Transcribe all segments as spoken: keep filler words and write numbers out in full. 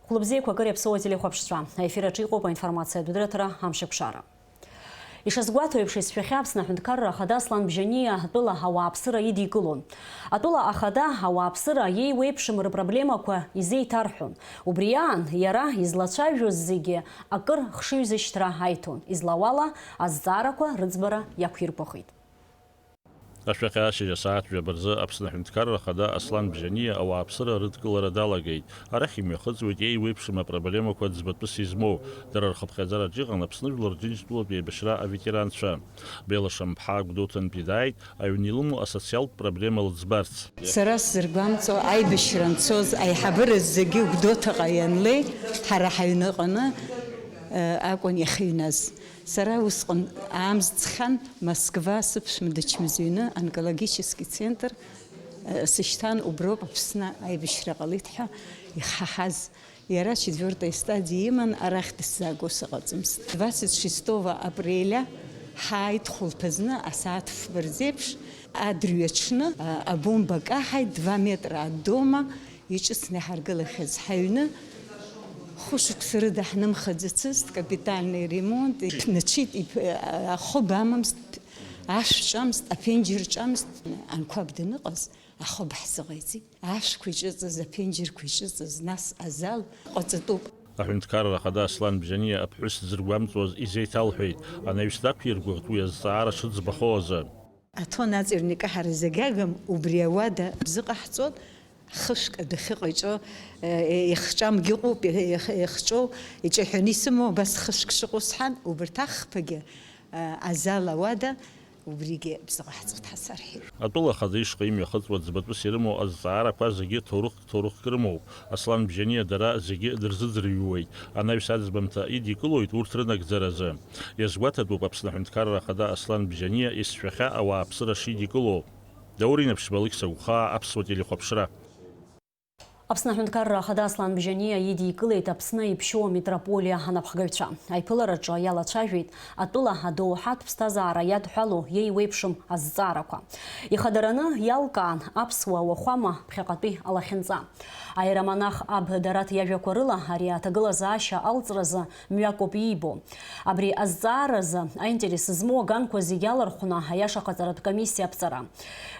Хәлыбзиақәа, акыр иаԥсоу ателехәаԥшцәа. Аефир аҿы иҟоуп аинформациатә дырраҭара Амшаԥшара. Ишазгәаҭоу еиԥш, исшәахьа Аԥсны аҳәынҭқарра ахада Аслан Бжьаниа атәыла ауааԥсыра идикылон. Атәыла ахада ауааԥсыра иеиуеиԥшым рыпроблемақәа изеиҭарҳәон. Убри аан, иара излацәажәоз зегьы акыр хшыҩзышьҭра аиҭон, излауала, азҵаарақәа рыӡбара иақәиргәыӷит. Ашәахьа ашьыжь асааҭ жәаба рзы Аԥсны аҳәынҭқарра ахада Аслан Бжьаниа ауааԥсыра рыдкылара далагеит. Арахь имҩахыҵуеит еиуеиԥшым апроблемақәа ӡбатәыс измоу. Дара рхыԥхьаӡараҿ иҟан Аԥсны Жәлар Рџьынџьтәылатә еибашьра аветеранцәа. Бела Шамԥҳа Гәдоуҭантәи дааит, аҩн илымоу асоциалтә проблема лыӡбарц. Сара сзыргәамҵуа, аибашьра анцоз аиҳабыра зегьы Гәдоуҭаҟа ианлеи, ҳара ҳаҩныҟаны, э, акәын иахьыҩназ. Сара усҟан аамсҭ ҵхьан, Москва сыԥшәма дычмазаҩны онкологический центр, э, сышьҭан, уброуп Аԥсны аибашьра ҟалеит ҳәа иҳаҳаз. Иара четвёртая стадиа иман, арахь дысзааго сыҟаӡамызт. Двадцать шестого апреля ҳааит хәылԥазны асааҭ фба рзеиԥш, адырҩаҽны, а, абомба каҳаит, два метра от дома иҿыцны иҳаргылахьаз ҳаҩны. Хәышықәса рыда ҳнымхаӡацызт, капитальный ремонт, иԥнаҽит, иԥ-, ахәы бамамызт, ашә ҿамызт, аԥенџьыр ҿамызт. Анқәаб даныҟаз, ахәы баҳзыҟаиҵеит. Ашәқәа иҿыҵыз, аԥенџьырқәа иҿыҵыз, нас азал ҟаҵатәуп. Аҳәынҭқарра ахада Аслан Бжьаниа аԥҳәыс дзыргәамҵуаз изеиҭалҳәеит, анаҩс дақәиргәыӷт уи азҵаара шыӡбахо азы. Аҭон аҵыҩрны икаҳарыз агьагам, убри ауада бзы ҟаҳҵон, хышәк адәахьы ҟаиҵо, е, ихҿамгьы ыҟоуп, ех-, ех-, ихҿоу, иҿаҳәаны исымоу, абас хышәк шыҟоу сҳәан, убарҭ ахԥагьы, е, азал ауада, убригьы бзы ҟаҳҵоит ҳәа сарҳәеит. Атәыла ахада ишҟа имҩахыҵуа ӡбатәыс ирымоу азҵаарақәа зегьы ҭоурыхк, ҭоурыхк рымоуп. Аслан Бжьаниа дара зегьы дырзыӡырҩуеит, анаҩс аӡбамҭа идикылоит урҭ рынагӡаразы. Иазгәаҭатәуп Аԥсны аҳәынҭқарра ахада Аслан Бжьаниа есшәахьа ауааԥсыра шидикыло. Даур Инаԥшьба, Алықьса Гәхаа, Аԥсуа телехәаԥшра. Аԥсны аҳәынҭқарра ахада Аслан Бжьаниа идикылеит Аԥсны иԥшьоу аметрополиа анапхгаҩцәа. Аиԥылараҿы иалацәажәеит атәыла адоуҳатә ԥсҭазаара иадҳәалоу иеиуеиԥшым азҵаарақәа. Ихадараны иалкаан аԥсуа уахәама ԥхьаҟатәи алахьынҵа. Аиеромонах аб Дараҭ иажәақәа рыла, ари аҭагылазаашьа алҵразы мҩакоуп иибо. Абри азҵааразы аинтерес змоу аганқәа зегьы алархәны аиаша ҟаҵаратә комиссиа аԥҵара.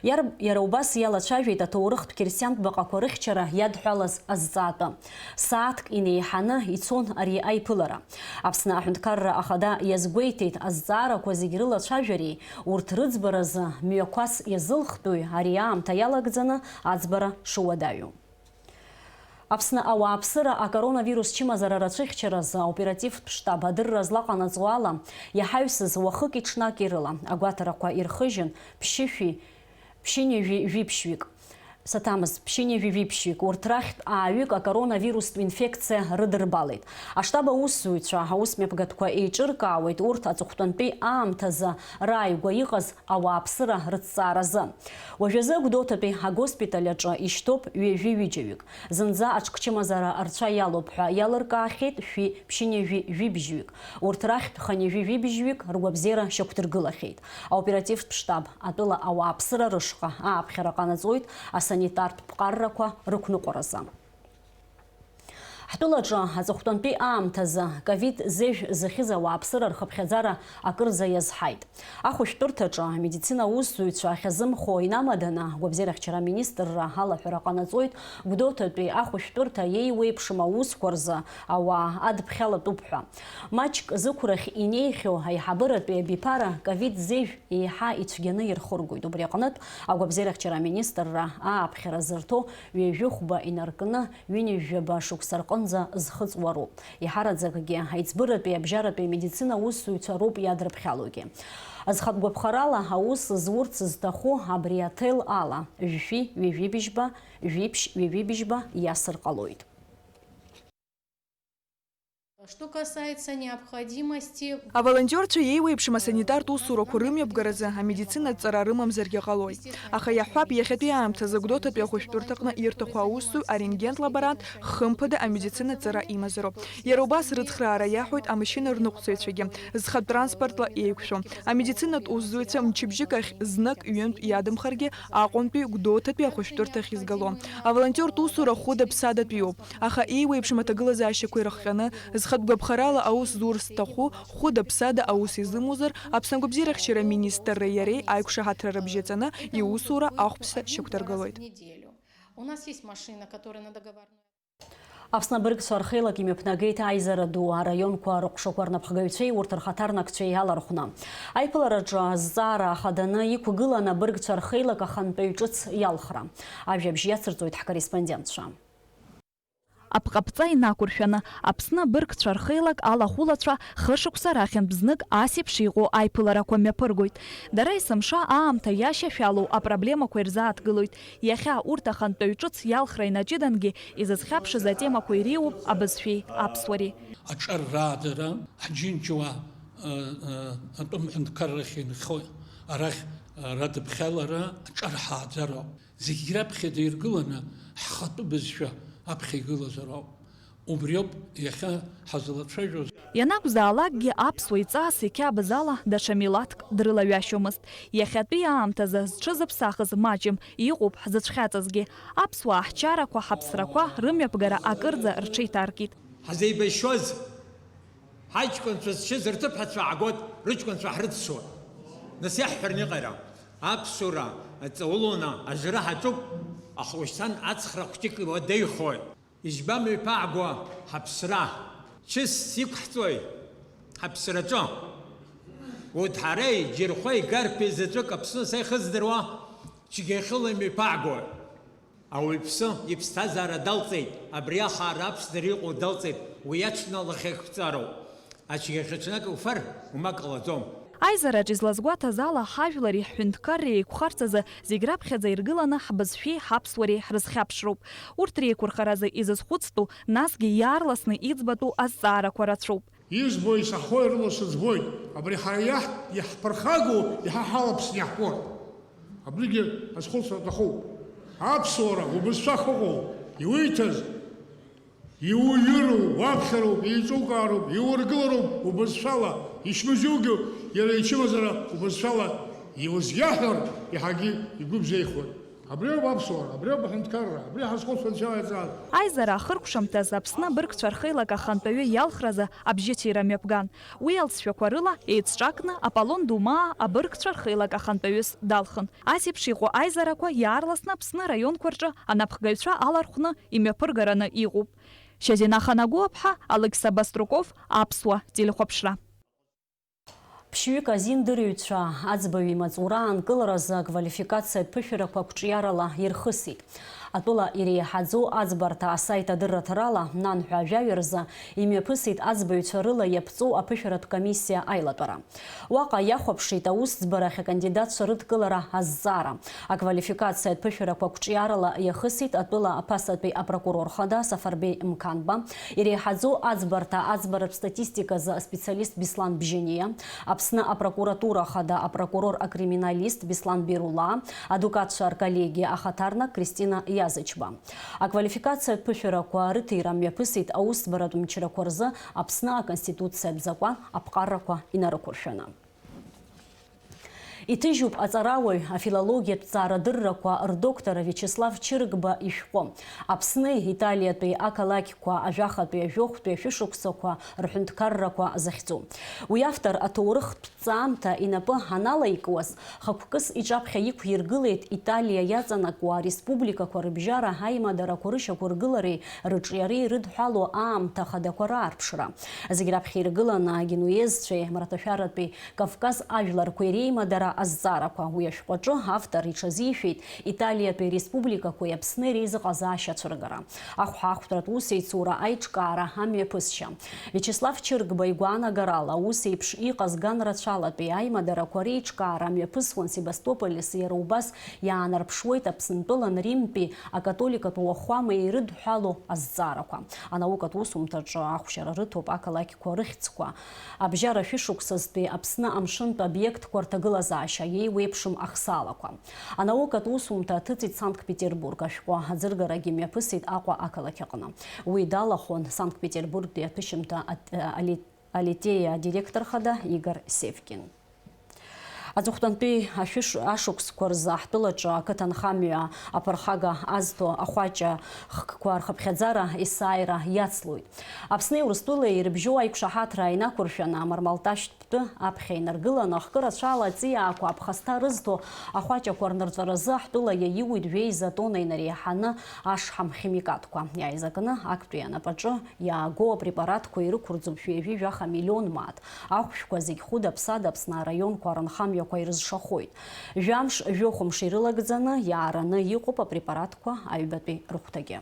Иар-, иара убас иалацәажәеит аҭоурыхтә қьырсиантә баҟақәа рыхьчара иадҳәалаз азҵаатәы. Сааҭк инеиҳаны ицон ари аиԥылара. Аԥсны аҳәынҭқарра ахада иазгәеиҭеит, азҵаарақәа зегь рылацәажәареи урҭ рыӡбаразы мҩақәас иазылхтәуи ари аамҭа иалагӡаны аӡбара шуадаҩу. Аԥсны ауааԥсыра акоронавирус чымазара рацәыхьчаразы аоперативтә штаб адырра злаҟанаҵо ала, иаҳаҩсыз уахыки-ҽнаки рыла агәаҭарақәа ирхыжьын, ԥшьышәи, ԥшьынҩажәи жәиԥшьҩык, саҭамыз, ԥшьынҩажәи жәиԥшьҩык, урҭ рахьтә ааҩык акоронавирустә инфекциа рыдырбалеит. Аштаб аусзуҩцәа аусмҩаԥгатәқәа еиҿыркаауеит урҭ аҵыхәтәантәи аамҭазы рааигәа иҟаз ауааԥсыра рыҭҵааразы. Уажәазы Гәдоуҭатәи агоспиталь аҿы ишьҭоуп ҩажәи ҩыџьаҩык. Зынӡа аҽкчымазара рцәа иалоуп ҳәа иалыркаахьеит шәи ԥшьынҩажәи жәибжьҩык. Урҭ рахьтә хынҩажәи жәибжьҩык ргәабзиара шьақәдыргылахьеит. Аоперативтә штаб атәыла ауааԥсыра рышҟа ааԥхьара ҟанаҵоит асанитартә ԥҟаррақәа рықәныҟәаразы. Ҳтәылаҿы аҵыхәтәантәи аамҭазы ковид зежә зыхьыз ауааԥсыра рхыԥхьаӡара акырӡа иазҳаит. Ахәышәтәырҭаҿы амедицина аусзуҩцәа ахьазымхо инамаданы, агәабзиарахьчара аминистрра алаҳәара ҟанаҵоит Гәдоуҭатәи ахәышәтәырҭа еиуеиԥшым аусқәа рзы ауаа адыԥхьалатәуп ҳәа. Маҷк зықәрахь инеихьоу аиҳабыратәи абиԥара ковид зежә еиҳа ицәгьаны ирхыргоит. Убри аҟнытә, агәабзиарахьчара аминистрра ааԥхьара зырҭо ҩажәи хәба инаркны, ҩынҩажәаба шықәса рҟынӡа зхыҵуа роуп. Еиҳараӡакгьы аиҵбыратәи абжьаратәи амедицина аусзуҩцәа роуп иадырԥхьалогьы. Зхатә гәаԥхарала аус зурц зҭаху абри аҭел ала, жәшәи ҩажәи быжьба, жәиԥшь ҩажәи быжьба иасыр ҟалоит. Что касается необходимости... Аволонтиорцәа еиуеиԥшым асанитартә усурақәа рымҩаԥгаразы амедицинатә ҵара рымамзаргьы ҟалоит. Аха иаҳҳәап, иахьатәи аамҭазы Гәдоуҭатәи ахәышәтәырҭаҟны ирҭаху аусзуҩ арентгентә лаборант хымԥада амедицинатә ҵара имазароуп. Иара убас рыцхраара иаҳәоит амашьына рныҟәцаҩцәагьы, зхатә транспортла еиқәшәо. Амедицинатә усзуҩцәа мчыбжьык ахь знык-ҩынтә иадамхаргьы Аҟәантәи Гәдоуҭатәи ахәышәтәырҭахь изгало. Аволонтиортә усура хәыда-ԥсадатәиуп. Аха еиуеиԥшым аҭагылазаашьақәа ирыхҟьаны, зхатә гәаԥхарала аус зурц зҭаху, хәыда-ԥсада аус изымоузар, Аԥсны агәабзиарахьчара министрреи иареи аиқәшаҳаҭра рыбжьаҵаны иусура ахәԥса шьақәдыргылоит. У нас есть машина, которая на договорной... Аԥсны абыргцәа рхеилак имҩаԥнагеит аизара ду араионқәа рыҟәшақәа рнапхгаҩцәеи урҭ рхаҭарнакцәеи алархәны. Аиԥылараҿы азҵаара ахаданы иқәгылан абыргцәа рхеилак ахантәаҩ ҿыц иалхра. Ажәабжь иацырҵоит ҳкорреспондентцәа. Апҟаԥҵа инақәыршәаны, Аԥсны абыргцәа рхеилак алахәылацәа хышықәса рахьынтә знык ас еиԥш иҟоу аиԥыларақәа мҩаԥыргоит. Дара есымша аамҭа иашьашәалоу апроблемақәа ирзааҭгылоит. Иахьа урҭ ахантәаҩ ҿыц иалхра инаҷыдангьы изызхьаԥшыз атемақәа иреиуоуп абызшәеи аԥсуареи. Аҿар раадара, ҳџьынџьуаа, ы, ы, атәым ҳәынҭқаррахь инхо арахь, ы, радыԥхьалара аҿар ҳааӡароуп. Зегь раԥхьаӡа иргыланы ҳхатәы бызшәа аԥхьа игылазароуп. Убриоуп иахьа ҳазлацәажәоз. Ианакәзаалакгьы аԥсуа иҵаас иқьабз ала даҽа милаҭк дрылаҩашьомызт. Иахьатәи аамҭазы зҽызыԥсахыз маҷым, иҟоуп ҳзыцәхьаҵызгьы. Аԥсуаа ҳчарақәа, ҳаԥсрақәа рымҩаԥгара акырӡа рҽеиҭаркит. Ҳазеибашьуаз ҳаҷкәынцәа зшьыз рҭыԥҳацәа аагот, рыҷкәынцәа ҳрыццуа. Нас иаҳҳәараны иҟара, аԥсуара аҵаулоны ажра ҳаҿуп, аха ушьҭан ацхра хәҷык уадаҩхоит. Избан мҩаԥаагәа ҳаԥсра? Чысс иқәҳҵои ҳаԥсраҿы? Удҳареи, Џьырхәеи, Гарԥеи заҵәык Аԥсны са ихыздыруа цәгьахьыла имҩаԥаагои? Ауаҩԥсы иԥсҭазаара далҵеит, абри ахаара аԥсҭазаара иҟоу далҵеит, уи аҽны лахьеиқәҵароуп. Ацәгьахьы ҽнак иуфар, умак ҟалаӡом. Аизараҿ излазгәаҭаз ала, ҳажәлари ҳҳәынҭқарреи еиқәхарц азы зегь раԥхьаӡа иргыланы ҳбызшәеи ҳаԥсуареи ҳрызхьаԥшроуп. Урҭ реиқәырхаразы изызхәыцтәу, насгьы иаарласны иӡбатәу азҵаарақәа рацәоуп. Избо, исаҳауеи рыла сыӡбоит, абри ҳара иаҳ-, иаҳԥырхагоу иаҳа ҳалаԥсны иаҳкуеит. Абригьы азхәыцра аҭахуп. Аԥсуара убызшәа ахьыҟоу, иуиҭаз, иуҩыроу, уаԥхьароуп, еиҿукаароуп, иургылароуп убызшәала, ишмызиугьы иара ичымазара убызшәала иузиаҳәар, иаҳагьы игәы бзиахоит. Абриоуп аԥсуара, абриоуп аҳәынҭқарра, абри ҳазхәыцуа анцәа иаҵааз. Аизара ахыркәшамҭаз Аԥсны абыргцәа рхеилак ахантәаҩы иалхразы абжьыҭира мҩаԥган. Уи алҵшәақәа рыла еицҿакны Аполлон Думаа абыргцәа рхеилак ахантәаҩыс далхын. Ас еиԥш иҟоу аизарақәа иаарласны Аԥсны араионқәа рҿы анапхгаҩцәа алархәны имҩаԥыргараны иҟоуп. Шьазина Ханагәыаԥҳа, Алықьса Баструков, Аԥсуа телехәаԥшра. Ԥшьҩык азиндырыҩцәа аӡбаҩ имаҵура аанкыларазы аквалификациатә ԥышәарақәа қәҿиарала ирхысит. Атәыла иреиҳаӡоу аӡбарҭа асаит адырраҭарала нанҳәа ажәаҩа рзы имҩаԥысит аӡбаҩцәа рыла иаԥҵоу аԥышәаратә комиссиа аилатәара. Уаҟа иахәаԥшит аусӡбарахь акандидатцәа рыдкылара азҵаара. Аквалификациатә ԥышәарақәа қәҿиарала иахысит атәыла аԥасатәи апрокурор хада Сафарбеи Мқанба, иреиҳаӡоу аӡбарҭа аӡбаратә статистиказы аспециалист Беслан Бжьаниа, Аԥсны апрокуратура хада апрокурор акриминалист Беслан Берулаа, адукатцәа рколлегиа ахаҭарнак Кристина Иазычба. Аквалификациатә ԥышәарақәа рыҭира мҩаԥысит аусӡбаратә мчрақәа рзы Аԥсны аконституциатә закәан аԥҟарақәа инарықәыршәаны. Иҭыжьуп аҵарауаҩ, афилологиатә ҵаарадыррақәа рдоктор Виачеслав Чыргба ишәҟәы, Аԥсни Италиатәи ақалақьқәа ажәахатәи ажәохәтәи ашәышықәсақәа рҳәынҭқаррақәа захьӡу. Уи автор аҭоурыхтә ҵаамҭа инапы аналаикуаз, хықәкыс иҿаԥхьа иқәиргылеит Италиа иаҵанакуа ареспубликақәа рыбжьара аимадарақәа рышьақәыргылареи рыҿиареи ирыдҳәалоу аамҭа хадақәа раарԥшра. Зегь раԥхьа иргыланы агенуезцәеи амраҭашәаратәи Кавказ ажәларқәеи реимадара Азҵаарақәа уи ашәҟәаҿы автор иҽазишәеит Италиатәи республикақәеи Аԥсни реизыҟазаашьа ацәыргара, ахәҳахәҭратә усеицура аиҿкаара амҩаԥысшьа. Виачеслав Чыргба игәаанагарала, ус еиԥш иҟаз ганрацәалатәи аимадарақәа реиҿкаара мҩаԥысуан Севастополис, иара убас иаанарԥшуеит Аԥсынтәылан Римтәи акатоликатә уахәамеи ирыдҳәалоу азҵаарақәа. Анаукатә усумҭаҿы ахәшьара рыҭоуп ақалақьқәа рыхьӡқәа, абжьара шәышықәсазтәи Аԥсны амшынтә обиектқәа рҭагылазаашьа, еиуеиԥшым ахсаалақәа. Анаукатә усумҭа аҭыҵит Санкт-Петербург, ашәҟәы аӡыргарагьы мҩаԥысит Аҟәа ақалақь аҟны. Уи далахәын Санкт-Петербургтәи аҭышьымҭа ат-, али-, алитеи адиректор хада Игор Севкин. Аҵыхәтәантәи ашәыш-, ашықәсқәа рзы ҳтәылаҿы ақыҭанхамҩа аԥырхага азҭо ахәаҷа хкқәа рхыԥхьаӡара есааира иацлоит. Аԥсни Урыстәылеи ирыбжьоу аиқәшаҳаҭра инақәыршәаны, амармалташьтә Ԥтәы аԥхьа инаргыланы, ахкы рацәала аҵиаақәа аԥхасҭа рызҭо ахәаҷақәа рнырҵәаразы ҳтәыла иаиуит жәеиза тонна инареиҳаны ашҳам химикатқәа. Иааизакны актәи анапаҿы иаагоу апрепаратқәа ирықәырӡуп ҩажәи жәаха миллион мааҭ. Ахәшәқәа зегь хәыда-ԥсада Аԥсны араионқәа рынхамҩақәа ирызшахоит. Жәамш, жәохәымш ирылагӡаны иаараны иҟоуп апрепаратқәа аҩбатәи рыхәҭагьы.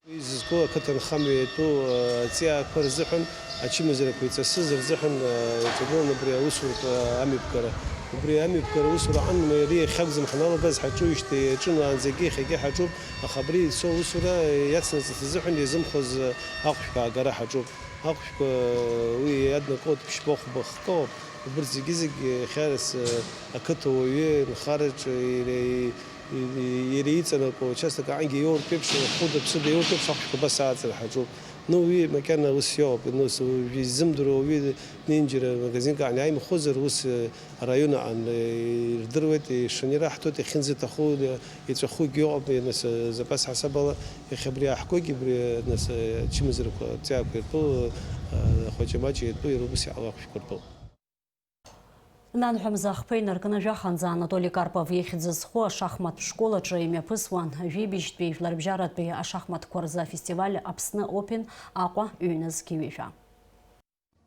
Изызку ақыҭанхамҩа иатәу, э, аҵиаақәа рзыҳәан, ачымазарақәа иҵасыз рзыҳәан, э, иҿагылан абри аусуратә, э, амҩаԥгара. Убри амҩаԥгара аусура аҟынтә, ари иахьакәӡам ҳаналагаз, ҳаҿуижьҭеи иаҿын уаанӡагьы, иахьагьы ҳаҿуп, аха абри ицо аусура, э, иацнаҵарц азыҳәан иазымхоз, э, ахәшәқәа аагара ҳаҿуп. Ахәшәқәа, э, уи иаднакылоит ԥшьба, хәба, хкы ауп. Убырҭ зегьы-зегь, э, хьарас, э, ақыҭа уаҩы нхараҿы ире-, Иара иҵанакуа участок аҟынгьы иоуртә еиԥш, хәыда-ԥсыда иоуртә еиԥш ахәшәқәа абас ааҵра ҳаҿуп. Ну, уи макьана ус иоуп, ну, ус изымдыруа уаҩы неинџьара магазинк аҟны иааимхозар, ус, э, араион аҟны, э, ирдыруеит, ишаны ираҳҭоит, иахьынӡаҭаху, э, иҵәахугьы ыҟоуп, э, нас, э, запас ҳасабала, иахьа абри ааҳгогьы, абри, э, нас, э, ачымазарақәа, аҵиаақәа иртәу, э, ахәаҷамаҷ иртәу, иара убас иҟало ахәшәқәа ртәуп. Нанҳәа мза ахԥа инаркны жәаханӡа Анатоли Карпов ихьӡ зху ашахматтә школ аҿы имҩаԥысуан жәибжьтәи жәларбжьаратәи ашахматқәа рзы афестиваль Аԥсны Опен Аҟәа ҩнызқь ҩажәа.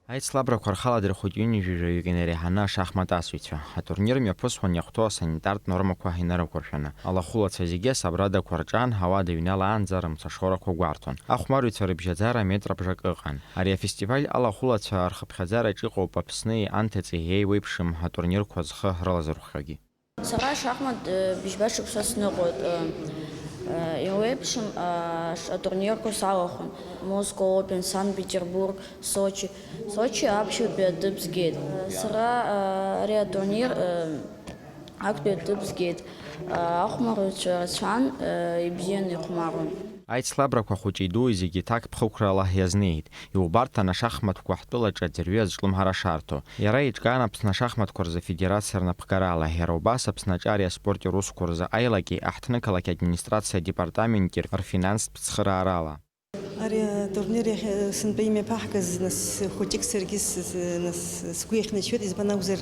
Аицлабрақәа рхаладырхәит ҩынҩажәи жәаҩык инареиҳаны ашахмат асыҩцәа. Атурнир мҩаԥысуан иахәҭоу асанитартә нормақәа инарықәыршәаны. Алахәылацәа зегьы асабрадақәа рҿан, ауада иҩналаанӡа рымцашорақәа гәарҭон. Ахәмарыҩцәа рыбжьаӡара метра бжак ыҟан. Ари афестиваль алахәылацәа рхыԥхьаӡараҿ иҟоуп Аԥсни анҭыҵи еиуеиԥшым атурнирқәа зхы рылазырхәхьоугьы. Сара ашахмат, э, быжьба шықәса сныҟәоит, э, э, еиуеиԥшым, э, ш-, атурнирқәа салахәын, Moscow Open, Санкт-Петербург, Сочи. Сочи аԥшьбатәи аҭыԥ згеит. Сара, э, ари атурнир, э, актәи аҭыԥ згеит. Э, ахәмарыҩцәа рацәан, э, ибзианы ихәмаруан. Аицлабрақәа хәыҷи-дуи зегьы ҭакԥхықәрала иазнеит. Иубарҭан ашахматқәа ҳтәылаҿы аӡәырҩы азҿлымҳара шарҭо. Иара еиҿкаан Аԥсны ашахматқәа рзы афедерациа рнапхгарала, иара убас Аԥсны аҿари аспорти русқәа рзы аилаки аҳҭнықалақь администрациа адепартаменти рфинанстә цхыраарала. Ари атурнир иахьа сынтәа имҩаԥаҳгаз, нас, хәыҷык саргьы с-, с-, нас, сгәы иахьнашьоит, избан акәзар,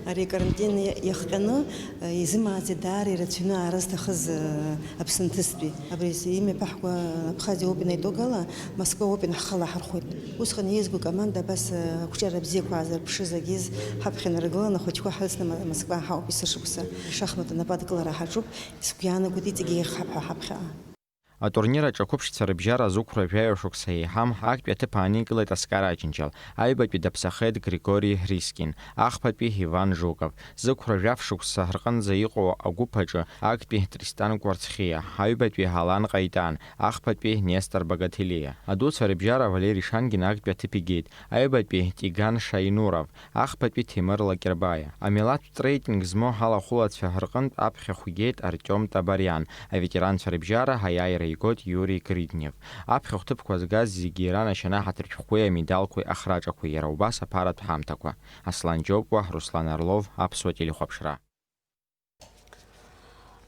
ари акарантин иа-, иахҟьаны, э, изымааӡеит даара ирацәаҩны аара зҭахыз, э, Аԥсынтәыстәи. Абри имҩаԥаҳго Абхазиа Опен аитогала Москва Опен ҳхы алаҳархәоит. Усҟан еизго команда абас, э, ақәҿиара бзиақәа аазырԥшыз агьез ҳаԥхьа наргылан, ахәыҷқәа ҳалсны Ма-, Москва ҳауп есышықәса. Шахмат анападкылара ҳаҿуп, сгәы иаанагоит иҵегьы еиӷьхап ҳәа ҳаԥхьаҟа. Атурнир аҿы ақәыԥшцәа рыбжьара зықәра жәаҩа шықәса еиҳам, актәи аҭыԥ ааникылеит Аскар Аџьынџьал, аҩбатәи даԥсахеит Григори Рискин, ахԥатәи Иван Жуков, зықәра жәаф шықәса рҟынӡа иҟоу агәыԥ аҿы актәи Тристан Кәарцхиа, аҩбатәи Алан Ҟаитан, ахԥатәи Нестор Багаҭелиа. Адуцәа рыбжьара Валери Шангин актәи аҭыԥ игеит, аҩбатәи Тиган Шаинуров, ахԥатәи Ҭемыр Лакербаиа. Амилаҭтә рейтинг змоу ҳалахәылацәа рҟынтә аԥхьахә игеит Артиом Табариан, аветеранцәа рыбжьара аиааира игоит Иури Гриднев. Аԥхьахә ҭыԥқәа згаз зегьы иранашьан аҳаҭыртә шәҟәқәеи амедалқәеи ахраҿақәеи, иара убас аԥаратә ҳамҭақәа. Аслан Џьопуа, Руслан Орлов, Аԥсуа телехәаԥшра.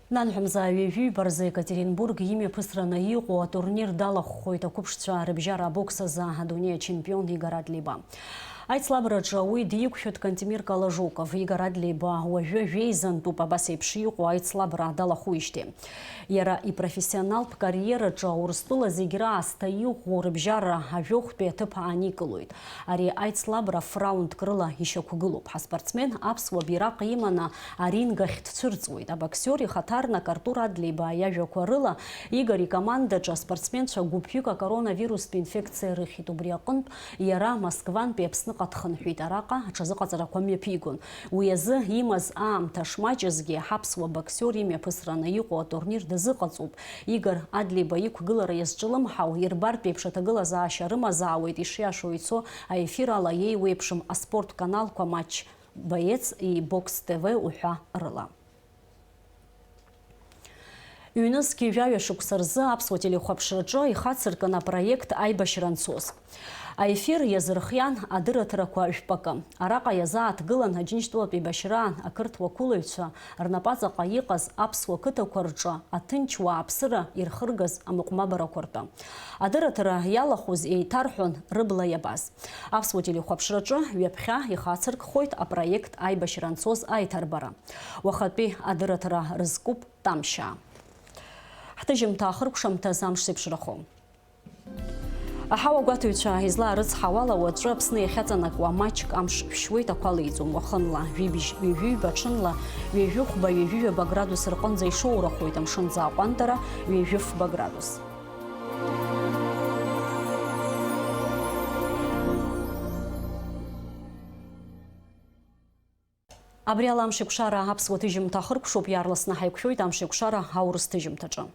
Нанҳәа мза ҩажәи ҩба рзы Екатеринбург имҩаԥысраны иҟоу атурнир далахәхоит ақәыԥшцәа рыбжьара абокс азы адунеи ачемпион Игор Адлиба. Аицлабраҿы уи диқәшәоит Кантемир Калажуков. Игор Адлеиба уажәы жәеизантәуп абас еиԥш иҟоу аицлабра далахәуижьҭеи. Иара ипрофессионалтә кариераҿы Урыстәыла зегь раасҭа иӷәӷәоу рыбжьара ажәохәтәи аҭыԥ ааникылоит. Ари аицлабра ф-раундк рыла ишьақәгылоуп. Ҳаспортсмен аԥсуа бираҟ иманы аринг ахь дцәырҵуеит. Абоксиор ихаҭарнак Артур Адлеиба иажәақәа рыла, Игор икомандаҿы аспортсменцәа гәыԥҩык акоронавирустә инфекциа рыхьит. Убри аҟынтә иара Москвантәи Аԥсныҟа дхынҳәит, араҟа аҽазыҟаҵарақәа мҩаԥигон. Уи азы имаз аамҭа шмаҷызгьы, ҳаԥсуа боксиор имҩаԥысраны иҟоу атурнир дазыҟаҵоуп. Игор Адлеиба иқәгылара иазҿлымҳау, ирбартә еиԥш аҭагылазаашьа рымазаауеит ишиашоу ицо аефир ала иеиуеиԥшым аспорт каналқәа матч боец и Бокс Т В уҳәа рыла. Ҩнызқь жәаҩа шықәса рзы аԥсуа телехәаԥшраҿы ихацыркын апроект Аибашьра анцоз. Аефир иазырхиан адырраҭарақәа жәпакы. Араҟа иазааҭгылан Аџьынџьтәылатә еибашьраан ақырҭуа қәылаҩцәа рнапаҵаҟа иҟаз аԥсуа қыҭақәа рҿы аҭынч уааԥсыра ирхыргаз амыҟәмабарақәа ртәы. Адырраҭара иалахәыз еиҭарҳәон рыбла иабаз. Аԥсуа телехәаԥшраҿы ҩаԥхьа ихацыркхоит апроект Аибашьра анцоз аиҭарбара. Уахатәи адырраҭара рызкуп Тамшьаа. Ҳҭыжьымҭа ахыркәшамҭаз амш зеиԥшрахо. Аҳауа гәаҭаҩцәа излаарыцҳауала, уаҵәы Аԥсны иахьаҵанакуа маҷк амш шәшьуеит, ақәа леиӡом, уахынла жәибжь ҩажәи ҩба, ҽынла ҩажәи хәба, ҩажәи ҩаба градус рҟынӡа ишоурахоит, амшын ӡааҟәандара ҩажәи фба градус. Абри ала амш еиқәшара аԥсуа ҭыжьымҭа ахыркәшоуп, иаарласны ҳаиқәшәоит амш еиқәшара аурыс ҭыжьымҭаҿы.